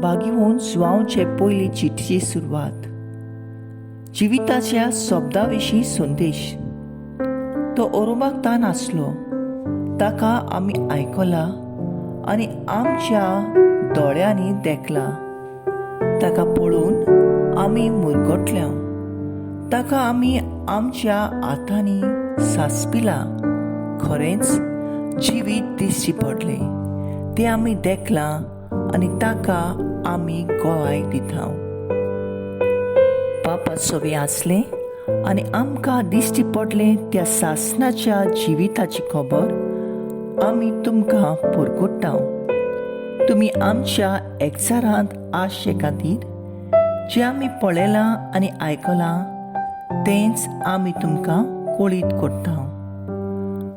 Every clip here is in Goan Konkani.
बागिवून जुवांवचे पयली चिटची सुरवात. जिविताच्या शब्दा विशीं संदेश. तो ओरोबाक तान आसलो, ताका आमी आयकला आनी आमच्या दोळ्यांनी देखला. ताका पळोवन आमी मुरगटल्या, ताका आमी आमच्या हातांनी सासपिला. खरेंच जिवीत दिसची पडलें, तें आमी देखलां आनी ताका आमी गोवाय दिता. बापा सवे आसलें आनी आमकां दिश्टी पडलें त्या सासणाच्या जिविताची खबर आमी तुमकां पुरगुट्टा. तुमी आमच्या एकचारांत आसचे खातीर जें आमी पळयलां आनी आयकलां तेंच आमी तुमकां कळीत करता.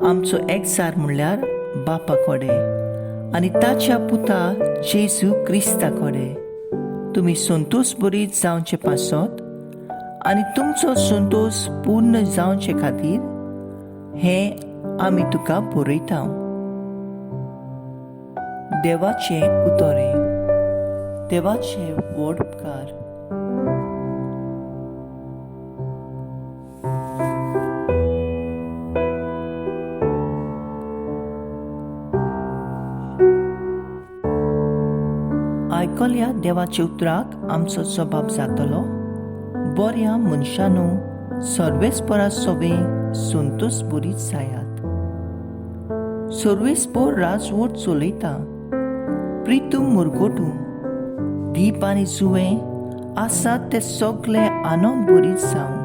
आमचो एकचार म्हणल्यार बापा कडेन आनी ताच्या पुता जेजू क्रिस्ता कडेन. तुमी संतोश बरीत जावचे पासत आनी तुमचो संतोश पूर्ण जावचे खातीर हें आमी तुका बरयता. देवाचें उतरें. देवाचे व्हड उपकार. आयकल्या देवाच्या उतराक आमचो जबाब जातलो. बऱ्या मनशानू सर्वेस्परा सोबे संतोष बरीच जायात. सर्वेस्पर राजवट चलयता. प्रितू मुरगोटू दीप आनी जुवें आसात ते सगळे आनंद बरीच जावं.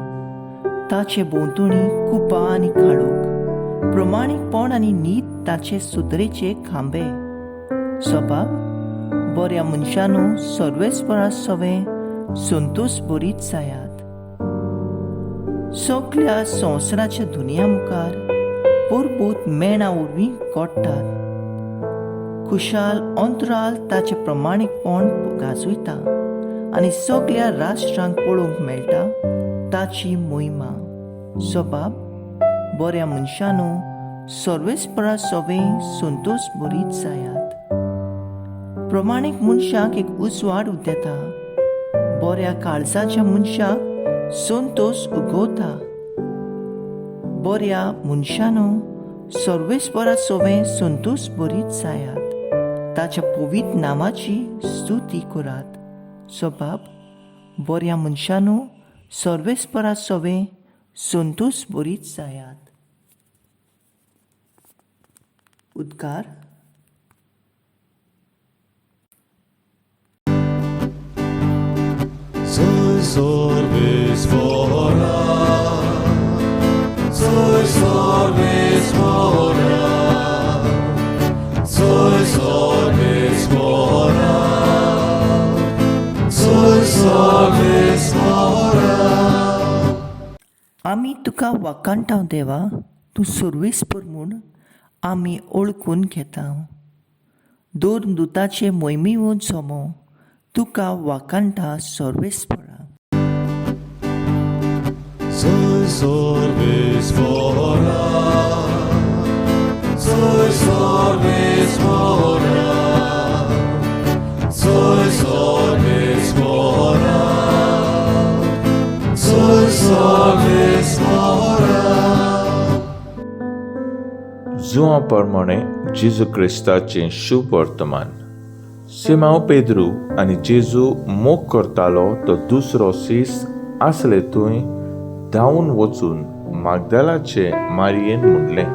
ताचे भोंवतणी कुपां आनी काळोख, प्रमाणीकपण आनी नीत ताचे सुदरेचे खांबे. सबाब बऱ्या मनशानू सर्वेस्परा सवे संतोष बरीच जायात. सगल्या संवसाराच्या दुनिया मुखार परबूत मेणा वरवीं गोडटात. खुशाल अंतराल ताचें प्रमाणीकपण गाजयता आनी सगल्या राष्ट्रांक पळोवंक मेळटा ताची मोहिमा. सबाब बऱ्या मनशानू सर्वेस्परा सवे संतोष बरीच जायात. प्रमाणीक मनशाक एक उजवाड उदेता, बऱ्या काळजाच्या मनशाक संतोष उगवता. बऱ्या मनशानू सर्वेस्परा सवे संतोष बरीच जायात. ताच्या पवित्र नामाची स्तुती करात. सबाब बऱ्या मनशानू सर्वेस्परा सवे संतोष बरीच जायात. उद्गार. Soy soy sorvesfora, soy sorvesfora, soy sorvesfora. आमी तुका वाखाणटा देवा, तूं सर्वेस्पर म्हूण आमी ओळखून घेता. दोन दुताचे मोहिमेवून सोमो तुका वाखाणटा सर्वेस्परा. Soy sorvesfora, soy sorvesfora, soy sorvesfora, soy sorvesfora. जुआं प्रमाणे जेजू क्रिस्ताचें शुभ वर्तमान. सिमांव पेद्रू आनी जेजू मोग करतालो तो दुसरो सीस आसले थंय धांवून वचून मागदालाचे मारयेन म्हणलें,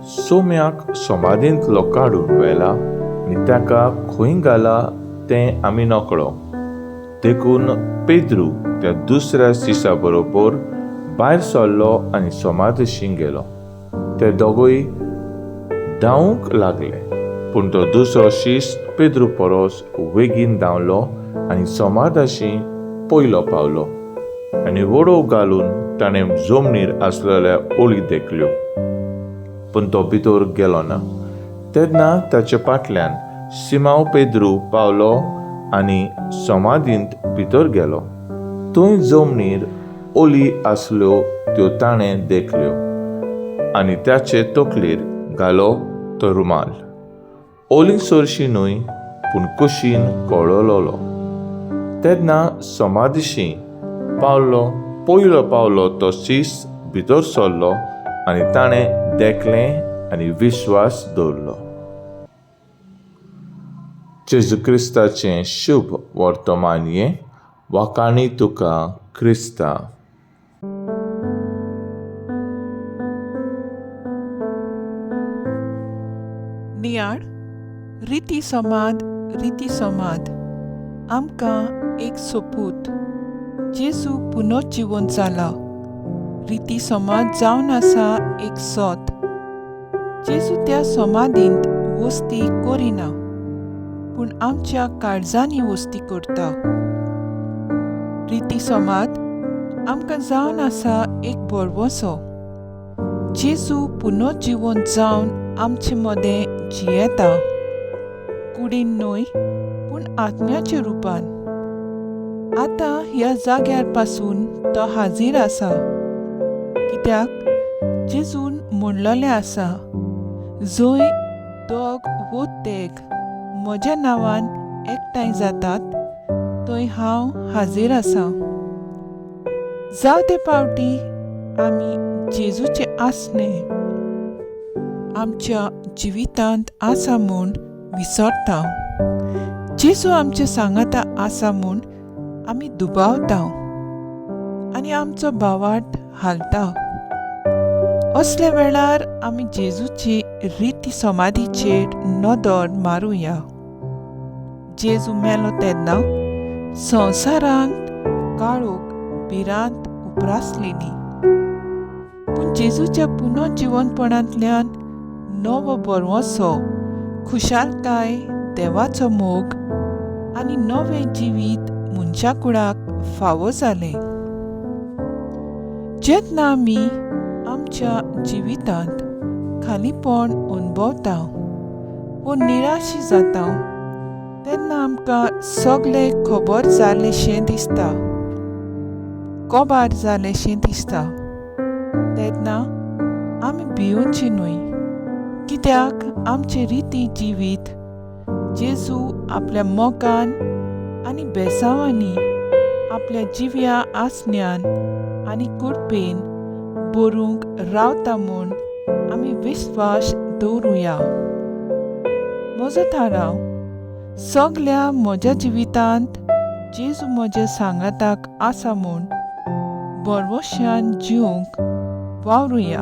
सोम्याक समाधींतलो काडून व्हेला आनी ताका खंय घाला तें आमी नकळो. देखून पेद्रू त्या दुसऱ्या सिसा बरोबर भायर सरलो आनी समाधीशी गेलो. ते दोगूय धांवूंक लागले, पूण तो दुसरो शीस पेद्रू परस वेगीन धांवलो आनी समाधाशी पयलो पावलो आनी वडोव घालून ताणें जमनीर आसलेल्या ओळी देखल्यो, पूण तो भितर गेलो ना. तेन्ना ताचे फाटल्यान सिमांव पेद्रू पावलो आनी समाधींत भितर गेलो. थंय जमनीर ओली आसल्यो त्यो ताणें देखल्यो आनी ताचे तकलेर घालो तो रुमाल. ओली सरशी न्हय पूण कुशीन कळवळलो. तेन्ना समाधीशी पावलो पयलो पावलो तो शीस भितर सरलो आनी ताणें देखलें आनी विश्वास दवरलो. जेजू क्रिस्ताचें शुभ वर्तमान हें. वाखाणी तुका क्रिस्ता. नियाळ रिती समाद. रिती समाद आमकां एक सोपूत. जेजू पुनर्जिवन जाला. रिती समाज जावन आसा एक सोत. जेजू त्या समाधींत वस्ती करिना, पूण आमच्या काळजांनी वस्ती करता. रिती समाद आमकां जावन आसा एक भरवंसो. जेजू पुनर्जिवन जावन आमचे मदें जियेता, कुडीन न्हय पूण आत्म्याच्या रुपान. आतां ह्या जाग्यार पासून तो हाजीर आसा, कित्याक जेजून म्हणलेलें आसा, जंय दोग वो तेग म्हज्या नांवान एकठांय जातात थंय हांव हाजीर आसा. जावं ते पावटी आमी जेजूचें आसणें आमच्या जिवितांत आसा म्हूण विसरता, जेजू आमचे सांगाता आसा म्हूण आमी दुबावता आनी आमचो भावार्थ हालता. असल्या वेळार आमी जेजूची रिती समाधीचेर नदर मारुया. जेजू मेलो तेन्ना संवसारांत काळोख भिरांत उप्रासलेली, पूण जेजूच्या पुनर्जिवनपणांतल्यान नवो भरवंसो, खुशालकाय, देवाचो मोग आनी नवें जिवीत मनशा कुळाक फावो जालें. जेन्ना आमी आमच्या जिवितांत खालीपण अणभवता वो निराशी जाता तेन्ना आमकां सगळें खबर जालेंशें दिसता, कबार जालेंशें दिसता. तेन्ना आमी भियोवची न्हय, कित्याक आमचें रिती जिवीत जेजू आपल्या मोगान आनी बेसांवांनी, आपल्या जिव्या आसण्यान आनी कृपेन बरूंक रावता म्हूण आमी विस्वास दवरुया. म्हजो थाराव, सगल्या म्हज्या जिवितांत जेजू म्हज्या सांगाताक आसा म्हूण भरवंशान जिवंक वावरुया.